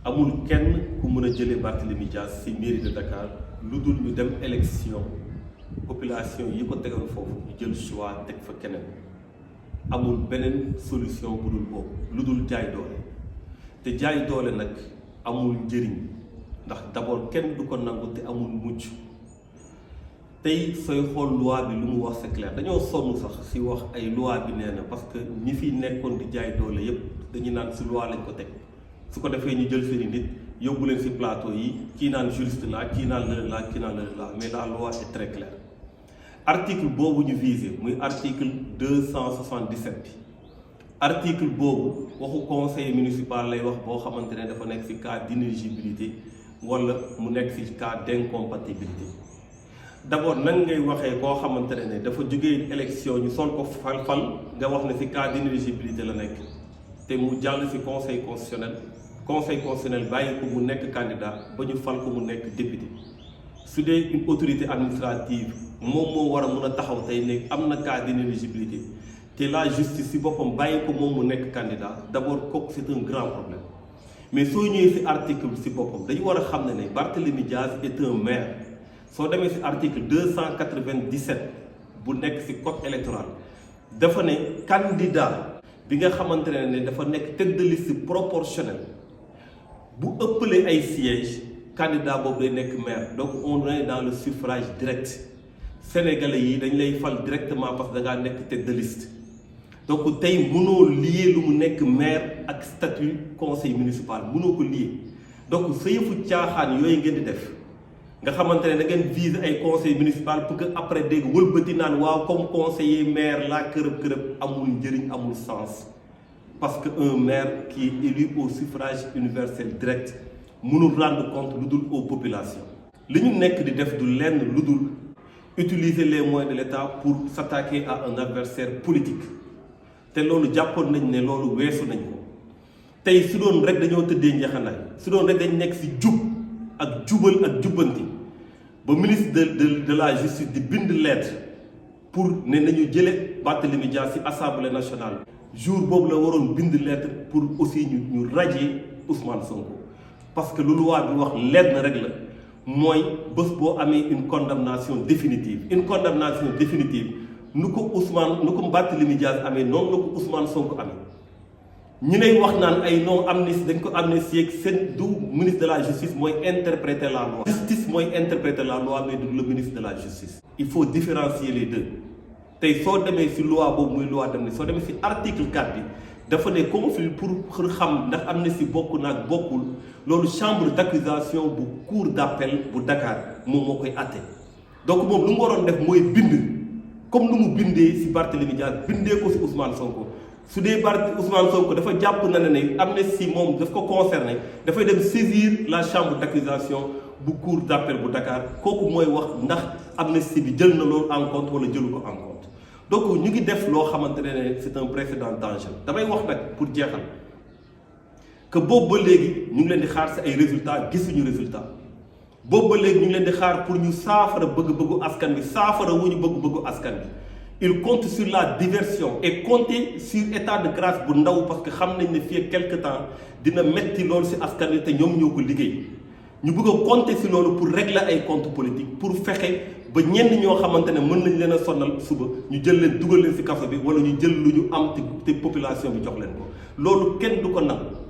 amul kenn ku mën a jëlee Barthélémy Dias ci mairie de Dakar lu dul ñu dem élection population yi ko tegoon foofu ñu jël choix teg fa keneen amul beneen solution bu dul boobu lu dul jaay doole te jaay doole nag amul njëriñ ndax d'abord kenn du ko nangu te amul mucc tey sooy xool loi bi lu mu wax c'est clair dañoo sonn sax ci wax ay loi bi nee na parce que ñi fi nekkoon di jaay doole yépp dañuy naan ci loi lañ ko teg su ko defee ñu jël seeni nit yóbbu leen ci plateau yi kii naan juriste la kii naan lële la kii naan lële la mais la loi est très claire article boobu ñu visé muy article 277 bi article boobu waxu conseil municipal lay wax boo xamante ne dafa nekk ci cas d'inéligibilité wala mu nekk ci cas d'incompatibilité d'abord nan ngay waxee koo xamante ne dafa jógee élection ñu sol ko fal nga wax ne ci cas d'inéligibilité la nekk te mu jàll ci conseil constitutionnel bàyyi ko mu nekk candidat ba ñu fal ko mu nekk député su dee une autorité administrative moom moo war a mun a taxaw tey ne am na cas d'inéligibilité te la justice ci boppam bàyyi ko moom mu nekk candidat d'abord kooku c'est un grand problème mais soo ñëwee ci article ci boppam dañu war a xam ne Barthélémy Dias est un maire soo demee ci article 297 bu nekk ci code électoral dafa ne candidat bi nga xamante ne dafa nekk tête de liste proportionnelle bu ëppalee ay sièges candidat boobu day nekk maire donc on est dans le suffrage direct sénégalais yi dañ lay fal directement parce que da ngaa nekk tête de liste donc tey mënoo lier lu mu nekk maire ak statut conseil municipal mënoo ko lier donc sa yëfu caaxaan yooyu ngeen di def nga xamante ne da ngeen vise ay conseil municipal pour que après dégg wëlbati naan waaw comme conseiller maire laa kërëb amul njëriñ amul sens parce que un maire qui est élu au suffrage universel direct mënul rendre compte lu dul aux populations li ñu nekk di def du lenn lu dul utiliser les moyens de l'État pour s'attaquer à un adversaire politique te loolu jàppoon nañ ne loolu weesu nañ ko tey su doon rek dañoo tëddee njaxanaay su doon rek dañ nekk ci jub ak jubal ak jubbanti ba ministre de la justice di bind lettre pour ne nañu jële Barthélémy Dias ci assemblée nationale jour boobu la waroon bind lettre pour aussi ñu radier Ousmane Sonko parce que lu loi bi wax lenn rek la mooy bés boo amee une condamnation définitive nu ko Barthélémy Dias amee noonu la ko Ousmane Sonko amee ñi lay wax naan ay non amnistie dañ ko amnistie ak seen du ministre de la justice mooy interpréter la loi justice mooy interpréter la loi mais du le ministre de la justice il faut différencier les deux tey soo demee ci loi boobu muy loi d'amnistie soo demee ci article 4 bi dafa ne conflit pour xam ndax amnistie bokk na ak bokkul loolu chambre d'accusation bu cour d'appel bu Dakar moom moo koy àtte donc moom lu mu waroon def mooy bind comme lu mu bindee ci Barthélémy Dias bindee ko ci Ousmane Sonko su dee Ousmane Sonko dafa jàpp na ne amnistie moom daf ko concerné dafay dem saisir la chambre d'accusation bu cour d'appel bu Dakar kooku mooy wax ndax amnistie bi jël na loolu en compte wala jëlu ko en compte donc ñu ngi def loo xamante ne c'est un précédent dangereux damay wax nag pour jeexal que boobu ba léegi ñu ngi leen di xaar ci ay résultats gisuñu résultat boobu ba léegi ñu ngi leen di xaar pour ñu saafara bëgg-bëggu askan bi saafara wu ñu bëgg-bëggu askan bi il compte sur la diversion et compter sur état de grâce bu ndaw parce que xam nañ ne fii ak quelque temps dina metti loolu ci askan wi te ñoom ñoo ko liggéey ñu bëgg a compter ci loolu pour régler ay comptes politiques pour fexe ba ñenn ñoo xamante ne mën nañ leen a sonal suba ñu jël leen dugal leen ci kaso bi walla ñu jël lu ñu am te population bi jox leen ko loolu kenn du ko nangu.